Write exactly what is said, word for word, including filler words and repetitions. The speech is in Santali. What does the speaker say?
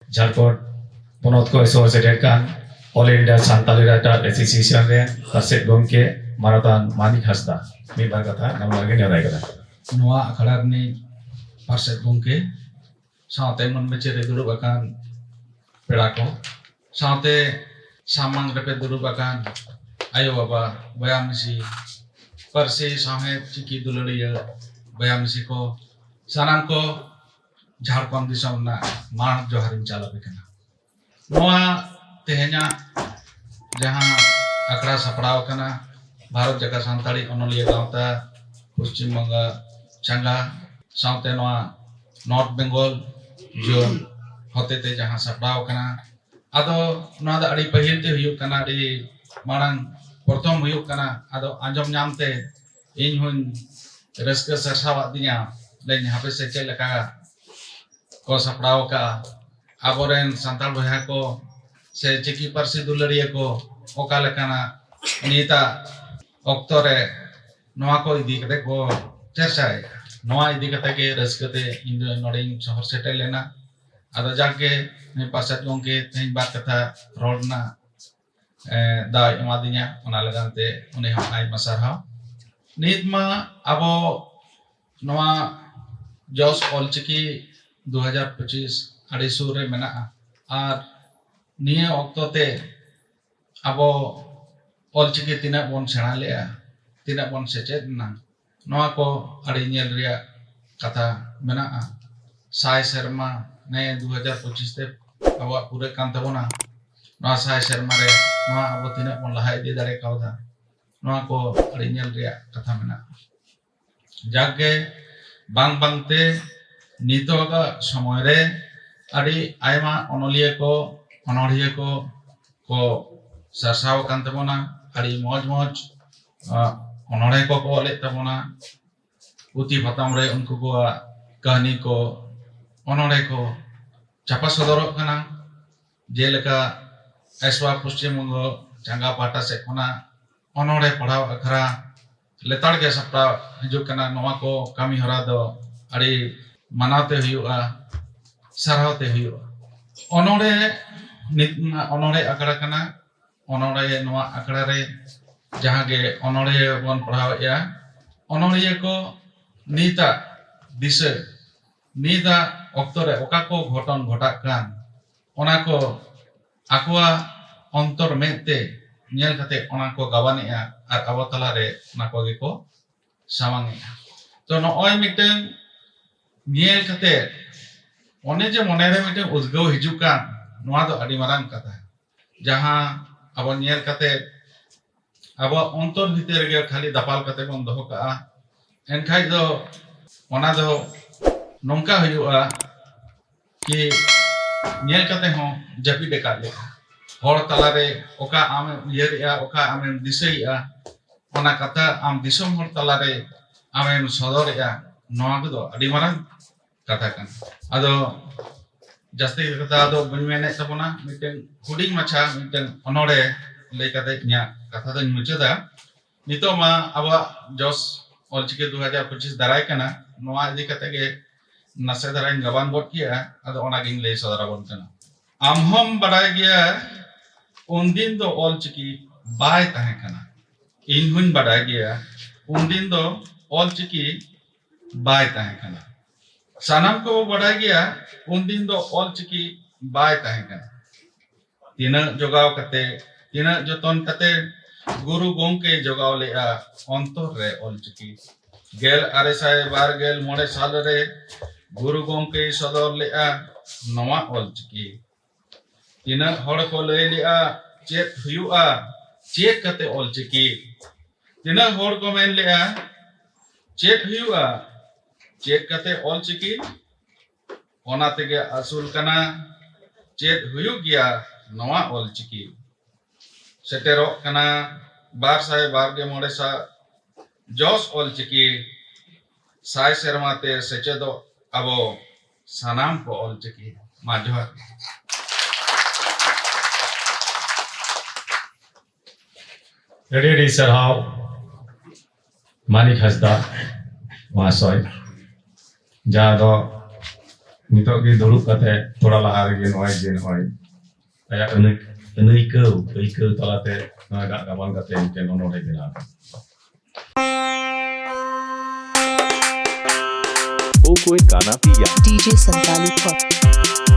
ᱡᱷᱟᱲᱠᱷᱚᱸᱰ ᱯᱚᱱᱚᱛ ᱠᱷᱚᱱ ᱥᱚᱦᱚᱨ ᱥᱮᱴᱮᱨ ᱠᱟᱱ All India Santali Writer Association ᱨᱮᱱ ᱯᱟᱨᱥᱮᱛ ᱜᱚᱢᱠᱮ ᱢᱟᱱᱚᱛᱟᱱ ᱢᱟᱱᱤᱠ ᱦᱟᱸᱥᱫᱟ ᱢᱤᱫ ᱵᱟᱨ ᱠᱟᱛᱷᱟ ᱜᱟᱞᱢᱟᱨᱟᱣ ᱞᱟᱹᱜᱤᱫ ᱱᱮᱣᱛᱟᱭ ᱠᱟᱱᱟ᱾ ᱱᱚᱣᱟ ᱟᱠᱷᱲᱟ ᱨᱤᱱᱤᱡ ᱯᱟᱨᱥᱮᱛ ᱜᱚᱢᱠᱮ, ᱥᱟᱶᱛᱮ ᱢᱟᱹᱱ ᱢᱟᱹᱪᱤ ᱨᱮ ᱫᱩᱲᱩᱵ ᱟᱠᱟᱱ ᱯᱮᱲᱟ ᱠᱚ, ᱥᱟᱶᱛᱮ ᱥᱟᱢᱟᱝ ᱨᱮᱯᱮ ᱫᱩᱲᱩᱵ ᱟᱠᱟᱱ ᱟᱭᱳ ᱵᱟᱵᱟ, ᱵᱚᱭᱦᱟ ᱢᱤᱥᱤ, ᱯᱟᱹᱨᱥᱤ ᱥᱟᱶᱦᱮᱫ ᱪᱤᱠᱤ ᱫᱩᱞᱟᱹᱲᱤᱭᱟᱹ ᱵᱚᱭᱦᱟ ᱢᱤᱥᱤ ᱠᱚ, ᱥᱟᱱᱟᱢ ᱠᱚ ᱡᱷᱟᱲᱠᱷᱚᱸᱰ ᱫᱤᱥᱚᱢ ᱨᱮᱱᱟᱜ ᱢᱟᱲᱟᱝ ᱡᱚᱦᱟᱨᱤᱧ ᱪᱟᱞ ᱟᱯᱮ ᱠᱟᱱᱟ᱾ ᱱᱚᱣᱟ ᱛᱮᱦᱮᱧᱟᱜ ᱡᱟᱦᱟᱸ ᱟᱠᱷᱲᱟ ᱥᱟᱯᱲᱟᱣ ᱟᱠᱟᱱᱟ, ᱵᱷᱟᱨᱚᱛ ᱡᱟᱠᱟᱛ ᱥᱟᱱᱛᱟᱲᱤ ᱚᱱᱚᱞᱤᱭᱟᱹ ᱜᱟᱶᱛᱟ, ᱯᱚᱥᱪᱤᱢ ᱵᱚᱝᱜᱚ ᱪᱟᱸᱜᱟ, ᱥᱟᱶᱛᱮ ᱱᱚᱣᱟ ᱱᱚᱨᱛᱷ ᱵᱮᱝᱜᱚᱞ ᱡᱳᱱ ᱦᱚᱛᱮᱛᱮ ᱡᱟᱦᱟᱸ ᱥᱟᱯᱲᱟᱣ ᱟᱠᱟᱱᱟ, ᱟᱫᱚ ᱱᱚᱣᱟ ᱫᱚ ᱟᱹᱰᱤ ᱯᱟᱹᱦᱤᱞ ᱛᱮ ᱦᱩᱭᱩᱜ ᱠᱟᱱᱟ, ᱟᱹᱰᱤ ᱢᱟᱲᱟᱝ ᱯᱨᱚᱛᱷᱚᱢ ᱦᱩᱭᱩᱜ ᱠᱟᱱᱟ᱾ ᱟᱫᱚ ᱟᱸᱡᱚᱢ ᱧᱟᱢ ᱛᱮ ᱤᱧ ᱦᱚᱸᱧ ᱨᱟᱹᱥᱠᱟᱹ ᱥᱟᱨᱥᱟᱣᱟᱫ ᱫᱤᱧᱟ᱾ ᱞᱟᱹᱭᱟᱹᱧ, ᱦᱟᱯᱮ ᱥᱮ ᱪᱮᱫ ᱞᱮᱠᱟ ᱠᱚ ᱥᱟᱯᱲᱟᱣ ᱟᱠᱟᱫᱼᱟ, ᱟᱵᱚᱨᱮᱱ ᱥᱟᱱᱛᱟᱲ ᱵᱚᱭᱦᱟ ᱠᱚ ᱥᱮ ᱪᱤᱠᱤ ᱯᱟᱹᱨᱥᱤ ᱫᱩᱞᱟᱹᱲᱤᱭᱟᱹ ᱠᱚ ᱚᱠᱟ ᱞᱮᱠᱟᱱᱟᱜ ᱱᱤᱛᱟᱜ ᱚᱠᱛᱚ ᱨᱮ ᱱᱚᱣᱟ ᱠᱚ ᱤᱫᱤ ᱠᱟᱛᱮ ᱠᱚ ᱪᱟᱨᱪᱟᱭᱮᱫᱼᱟ᱾ ᱱᱚᱣᱟ ᱤᱫᱤ ᱠᱟᱛᱮ ᱜᱮ ᱨᱟᱹᱥᱠᱟᱹ ᱛᱮ ᱤᱧ ᱫᱚ ᱱᱚᱰᱮᱧ ᱥᱚᱦᱚᱨ ᱥᱮᱴᱮᱨ ᱞᱮᱱᱟ᱾ ᱟᱫᱚ ᱡᱟᱠ ᱜᱮ ᱱᱩᱭ ᱯᱟᱨᱥᱮᱛ ᱜᱚᱢᱠᱮ ᱛᱮᱦᱮᱧ ᱵᱟᱨ ᱠᱟᱛᱷᱟ ᱨᱚᱲ ᱨᱮᱱᱟᱜ, ᱮ, ᱫᱟᱣ ᱮ ᱮᱢᱟᱫᱤᱧᱟ, ᱚᱱᱟ ᱞᱟᱹᱜᱤᱫ ᱛᱮ ᱩᱱᱤ ᱦᱚᱸ ᱟᱭᱢᱟ ᱥᱟᱨᱦᱟᱣ᱾ ᱱᱤᱛ ᱢᱟ ᱟᱵᱚ ᱱᱚᱣᱟ ᱡᱚᱥ ᱚᱞᱪᱤᱠᱤ ᱫᱩ ᱦᱟᱡᱟᱨ ᱯᱚᱸᱪᱤᱥ ᱟᱹᱰᱤ ᱥᱩᱨ ᱨᱮ ᱢᱮᱱᱟᱜᱼᱟ, ᱟᱨ ᱱᱤᱭᱟᱹ ᱚᱠᱛᱚ ᱛᱮ ᱟᱵᱚ ᱚᱞᱪᱤᱠᱤ ᱛᱤᱱᱟᱹᱜ ᱵᱚᱱ ᱥᱮᱬᱟ ᱞᱮᱜᱼᱟ, ᱛᱤᱱᱟᱹᱜ ᱵᱚᱱ ᱥᱮᱪᱮᱫ ᱮᱱᱟ, ᱱᱚᱣᱟ ᱠᱚ ᱟᱹᱰᱤ ᱧᱮᱞ ᱨᱮᱭᱟᱜ ᱠᱟᱛᱷᱟ ᱢᱮᱱᱟᱜᱼᱟ᱾ ᱥᱟᱭ ᱥᱮᱨᱢᱟ ᱱᱮ ᱫᱩ ᱦᱟᱡᱟᱨ ᱯᱚᱸᱪᱤᱥ ᱛᱮ ᱟᱵᱚᱣᱟᱜ ᱯᱩᱨᱟᱹᱜ ᱠᱟᱱ ᱛᱟᱵᱚᱱᱟ᱾ ᱱᱚᱣᱟ ᱥᱟᱭ ᱥᱮᱨᱢᱟ ᱨᱮ ᱱᱚᱣᱟ ᱟᱵᱚ ᱛᱤᱱᱟᱹᱜ ᱵᱚᱱ ᱞᱟᱦᱟ ᱤᱫᱤ ᱫᱟᱲᱮ ᱠᱟᱣᱫᱟ, ᱱᱚᱣᱟ ᱠᱚ ᱟᱹᱰᱤ ᱧᱮᱞ ᱨᱮᱭᱟᱜ ᱠᱟᱛᱷᱟ ᱢᱮᱱᱟᱜᱼᱟ᱾ ᱡᱟᱠ ᱜᱮ, ᱵᱟᱝ ᱵᱟᱝᱛᱮ ᱱᱤᱛᱚᱜᱟᱜ ᱥᱚᱢᱚᱭ ᱨᱮ ᱟᱹᱰᱤ ᱟᱭᱢᱟ ᱚᱱᱚᱞᱤᱭᱟᱹ ᱠᱚ, ᱚᱱᱚᱲᱦᱤᱭᱟᱹ ᱠᱚ ᱠᱚ ᱥᱟᱨᱥᱟᱣ ᱟᱠᱟᱱ ᱛᱟᱵᱚᱱᱟ᱾ ᱟᱹᱰᱤ ᱢᱚᱡᱽ ᱢᱚᱡᱽ, ᱟ, ᱚᱱᱚᱬᱦᱮ ᱠᱚᱠᱚ ᱚᱞᱮᱫ ᱛᱟᱵᱚᱱᱟ, ᱯᱩᱛᱷᱤ ᱯᱟᱛᱷᱟᱢ ᱨᱮ ᱩᱱᱠᱩ ᱠᱚᱣᱟᱜ ᱠᱟᱹᱦᱱᱤ ᱠᱚ, ᱚᱱᱚᱬᱦᱮ ᱠᱚ ᱪᱷᱟᱯᱟ ᱥᱚᱫᱚᱨᱚᱜ ᱠᱟᱱᱟ᱾ ᱡᱮᱞᱮᱠᱟ ᱮᱥᱣᱟ ᱯᱚᱥᱪᱤᱢ ᱵᱚᱝᱜᱚ ᱪᱟᱸᱜᱟ ᱯᱟᱦᱴᱟ ᱥᱮᱫ ᱠᱷᱚᱱᱟᱜ ᱚᱱᱚᱬᱦᱮ ᱯᱟᱲᱦᱟᱣ ᱟᱠᱷᱲᱟ ᱞᱮᱛᱟᱲ ᱜᱮ ᱥᱟᱯᱲᱟᱣ ᱦᱤᱡᱩᱜ ᱠᱟᱱᱟ᱾ ᱱᱚᱣᱟ ᱠᱚ ᱠᱟᱹᱢᱤ ᱦᱚᱨᱟ ᱫᱚ ᱟᱹᱰᱤ ᱢᱟᱱᱟᱣ ᱛᱮ ᱦᱩᱭᱩᱜᱼᱟ, ᱥᱟᱨᱦᱟᱣ ᱛᱮ ᱦᱩᱭᱩᱜᱼᱟ᱾ ᱚᱱᱚᱬᱦᱮ, ᱱᱤᱛ ᱢᱟ ᱚᱱᱚᱬᱦᱮ ᱟᱠᱷᱲᱟ ᱠᱟᱱᱟ᱾ ᱚᱱᱚᱬᱦᱮ, ᱱᱚᱣᱟ ᱟᱠᱷᱲᱟ ᱨᱮ ᱡᱟᱦᱟᱸ ᱜᱮ ᱚᱱᱚᱬᱦᱮ ᱵᱚᱱ ᱯᱟᱲᱦᱟᱣᱮᱫᱼᱟ, ᱚᱱᱚᱬᱦᱤᱭᱟᱹ ᱠᱚ ᱱᱤᱛᱟᱜ ᱫᱤᱥᱟᱹ, ᱱᱤᱛᱟᱜ ᱚᱠᱛᱚ ᱨᱮ ᱚᱠᱟ ᱠᱚ ᱜᱷᱚᱴᱚᱱ ᱜᱷᱚᱴᱟᱜ ᱠᱟᱱ, ᱚᱱᱟ ᱠᱚ ᱟᱠᱚᱣᱟᱜ ᱚᱱᱛᱚᱨ ᱢᱮᱫ ᱛᱮ ᱧᱮᱞ ᱠᱟᱛᱮ ᱚᱱᱟ ᱠᱚ ᱜᱟᱵᱟᱱᱮᱜᱼᱟ ᱟᱨ ᱟᱵᱚ ᱛᱟᱞᱟᱨᱮ ᱚᱱᱟ ᱠᱚᱜᱮ ᱠᱚ ᱥᱟᱢᱟᱝᱮᱜᱼᱟ᱾ ᱛᱚ, ᱱᱚᱜᱼᱚᱭ ᱢᱤᱫᱴᱟᱝ ᱧᱮᱞ ᱠᱟᱛᱮ ᱚᱱᱮ ᱡᱮ ᱢᱚᱱᱮᱨᱮ ᱢᱤᱫᱴᱟᱝ ᱩᱫᱽᱜᱟᱹᱣ ᱦᱤᱡᱩᱜ ᱠᱟᱱ, ᱱᱚᱣᱟ ᱫᱚ ᱟᱹᱰᱤ ᱢᱟᱨᱟᱝ ᱠᱟᱛᱷᱟ᱾ ᱡᱟᱦᱟᱸ ᱟᱵᱚ ᱧᱮᱞ ᱠᱟᱛᱮ ᱟᱵᱚᱣᱟᱜ ᱚᱱᱛᱚᱨ ᱵᱷᱤᱛᱤᱨ ᱨᱮᱜᱮ ᱠᱷᱟᱹᱞᱤ ᱫᱟᱯᱟᱞ ᱠᱟᱛᱮ ᱵᱚᱱ ᱫᱚᱦᱚ ᱠᱟᱜᱼᱟ, ᱮᱱᱠᱷᱟᱡ ᱫᱚ ᱚᱱᱟ ᱫᱚ ᱱᱚᱝᱠᱟ ᱦᱩᱭᱩᱜᱼᱟ ᱠᱤ ᱧᱮᱞ ᱠᱟᱛᱮ ᱦᱚᱸ ᱡᱟᱹᱯᱤᱫ ᱟᱠᱟᱫ ᱞᱮᱠᱟ᱾ ᱦᱚᱲ ᱛᱟᱞᱟᱨᱮ ᱚᱠᱟ ᱟᱢᱮᱢ ᱩᱭᱦᱟᱹᱨᱮᱜᱼᱟ, ᱚᱠᱟ ᱟᱢᱮᱢ ᱫᱤᱥᱟᱹᱭᱮᱜᱼᱟ, ᱚᱱᱟ ᱠᱟᱛᱷᱟ ᱟᱢ ᱫᱤᱥᱚᱢ ᱦᱚᱲ ᱛᱟᱞᱟᱨᱮ ᱟᱢᱮᱢ ᱥᱚᱫᱚᱨᱮᱜᱼᱟ, ᱱᱚᱣᱟ ᱠᱚᱫᱚ ᱟᱹᱰᱤ ᱢᱟᱨᱟᱝ ᱠᱟᱛᱷᱟ ᱠᱟᱱᱟ᱾ ᱟᱫᱚ ᱡᱟᱹᱥᱛᱤ ᱠᱟᱛᱷᱟ ᱫᱚ ᱵᱟᱹᱧ ᱢᱮᱱᱮᱫ ᱛᱟᱵᱚᱱᱟ, ᱢᱤᱫᱴᱟᱝ ᱦᱩᱰᱤᱧ ᱢᱟᱪᱷᱟ ᱢᱤᱫᱴᱟᱝ ᱚᱱᱚᱬᱦᱮ ᱞᱟᱹᱭ ᱠᱟᱛᱮ ᱤᱧᱟᱹᱜ ᱠᱟᱛᱷᱟ ᱫᱚᱧ ᱢᱩᱪᱟᱹᱫᱟ᱾ ᱱᱤᱛᱚᱜ ᱢᱟ ᱟᱵᱚᱣᱟᱜ ᱡᱚᱥ ᱚᱞᱪᱤᱠᱤ ᱫᱩ ᱦᱟᱡᱟᱨ ᱯᱚᱸᱪᱤᱥ ᱫᱟᱨᱟᱭ ᱠᱟᱱᱟ, ᱱᱚᱣᱟ ᱤᱫᱤ ᱠᱟᱛᱮ ᱜᱮ ᱱᱟᱥᱮ ᱫᱷᱟᱨᱟᱧ ᱜᱟᱵᱟᱱ ᱜᱚᱫ ᱠᱮᱜᱼᱟ, ᱟᱫᱚ ᱚᱱᱟᱜᱤᱧ ᱞᱟᱹᱭ ᱥᱚᱫᱚᱨ ᱟᱵᱚᱱ ᱠᱟᱱᱟ᱾ ᱟᱢ ᱦᱚᱸᱢ ᱵᱟᱰᱟᱭ ᱜᱮᱭᱟ, ᱩᱱᱫᱤᱱ ᱫᱚ ᱚᱞᱪᱤᱠᱤ ᱵᱟᱭ ᱛᱟᱦᱮᱸ ᱠᱟᱱᱟ᱾ ᱤᱧ ᱦᱚᱸᱧ ᱵᱟᱰᱟᱭ ᱜᱮᱭᱟ, ᱩᱱᱫᱤᱱ ᱫᱚ ᱚᱞᱪᱤᱠᱤ ᱵᱟᱭ ᱛᱟᱦᱮᱸ ᱠᱟᱱᱟ᱾ ᱥᱟᱱᱟᱢ ᱠᱚ ᱵᱟᱰᱟᱭ ᱜᱮᱭᱟ, ᱩᱱᱫᱤᱱ ᱫᱚ ᱚᱞᱪᱤᱠᱤ ᱵᱟᱭ ᱛᱟᱦᱮᱸ ᱠᱟᱱᱟ᱾ ᱛᱤᱱᱟᱹᱜ ᱡᱚᱜᱟᱣ ᱠᱟᱛᱮ, ᱛᱤᱱᱟᱹᱜ ᱡᱚᱛᱚᱱ ᱠᱟᱛᱮ ᱜᱩᱨᱩ ᱜᱚᱢᱠᱮᱭ ᱡᱚᱜᱟᱣ ᱞᱮᱜᱼᱟ ᱚᱱᱛᱚᱨ ᱨᱮ ᱚᱞᱪᱤᱠᱤ᱾ ᱜᱮᱞ ᱟᱨᱮ ᱥᱟᱭ ᱵᱟᱨ ᱜᱮᱞ ᱢᱚᱬᱮ ᱥᱟᱞ ᱨᱮ ᱜᱩᱨᱩ ᱜᱚᱢᱠᱮᱭ ᱥᱚᱫᱚᱨ ᱞᱮᱜᱼᱟ ᱱᱚᱣᱟ ᱚᱞᱪᱤᱠᱤ᱾ ᱛᱤᱱᱟᱹᱜ ᱦᱚᱲ ᱠᱚ ᱞᱟᱹᱭ ᱞᱮᱜᱼᱟ, ᱪᱮᱫ ᱦᱩᱭᱩᱜᱼᱟ, ᱪᱮᱫ ᱠᱟᱛᱮ ᱚᱞᱪᱤᱠᱤ? ᱛᱤᱱᱟᱹᱜ ᱦᱚᱲ ᱠᱚ ᱢᱮᱱ ᱞᱮᱜᱼᱟ, ᱪᱮᱫ ᱦᱩᱭᱩᱜᱼᱟ, ᱪᱮᱫ ᱠᱟᱛᱮ ᱚᱞᱪᱤᱠᱤ? ᱚᱱᱟ ᱛᱮᱜᱮ ᱟᱹᱥᱩᱞ ᱠᱟᱱᱟ, ᱪᱮᱫ ᱦᱩᱭᱩᱜ ᱜᱮᱭᱟ ᱱᱚᱣᱟ ᱚᱞᱪᱤᱠᱤ? ᱥᱮᱴᱮᱨᱚᱜ ᱠᱟᱱᱟ ᱵᱟᱨ ᱥᱟᱭ ᱵᱟᱨ ᱜᱮᱞ ᱢᱚᱬᱮ ᱥᱟ-, ᱡᱚᱥ ᱚᱞᱪᱤᱠᱤ, ᱥᱟᱭ ᱥᱮᱨᱢᱟ ᱛᱮ ᱥᱮᱪᱮᱫᱚᱜ ᱟᱵᱚ ᱥᱟᱱᱟᱢ ᱠᱚ ᱚᱞᱪᱤᱠᱤ᱾ ᱢᱟ ᱡᱚᱦᱟᱨ᱾ ᱟᱹᱰᱤ ᱟᱹᱰᱤ ᱥᱟᱨᱦᱟᱣ ᱢᱟᱱᱤᱠ ᱦᱟᱸᱥᱫᱟ ᱢᱚᱦᱟᱥᱚᱭ, ᱡᱟᱦᱟᱸ ᱫᱚ ᱱᱤᱛᱚᱜ ᱜᱮ ᱫᱩᱲᱩᱵ ᱠᱟᱛᱮ ᱛᱷᱚᱲᱟ ᱞᱟᱦᱟ ᱨᱮᱜᱮ ᱱᱚᱜᱼᱚᱭ ᱡᱮ ᱱᱚᱜᱼᱚᱭ ᱟᱭᱟᱜ ᱟᱹᱱᱟᱹᱭ-, ᱟᱹᱱᱟᱹᱭᱠᱟᱹᱣ ᱟᱹᱭᱠᱟᱹᱣ ᱛᱟᱞᱟᱛᱮ ᱱᱚᱣᱟ ᱜᱟᱜ ᱜᱟᱵᱟᱱ ᱠᱟᱛᱮ ᱢᱤᱫᱴᱮᱱ ᱚᱱᱚᱬᱦᱮ ᱵᱮᱱᱟᱣ᱾ ओ कोई गाना पिया। DJ Santalip Pop.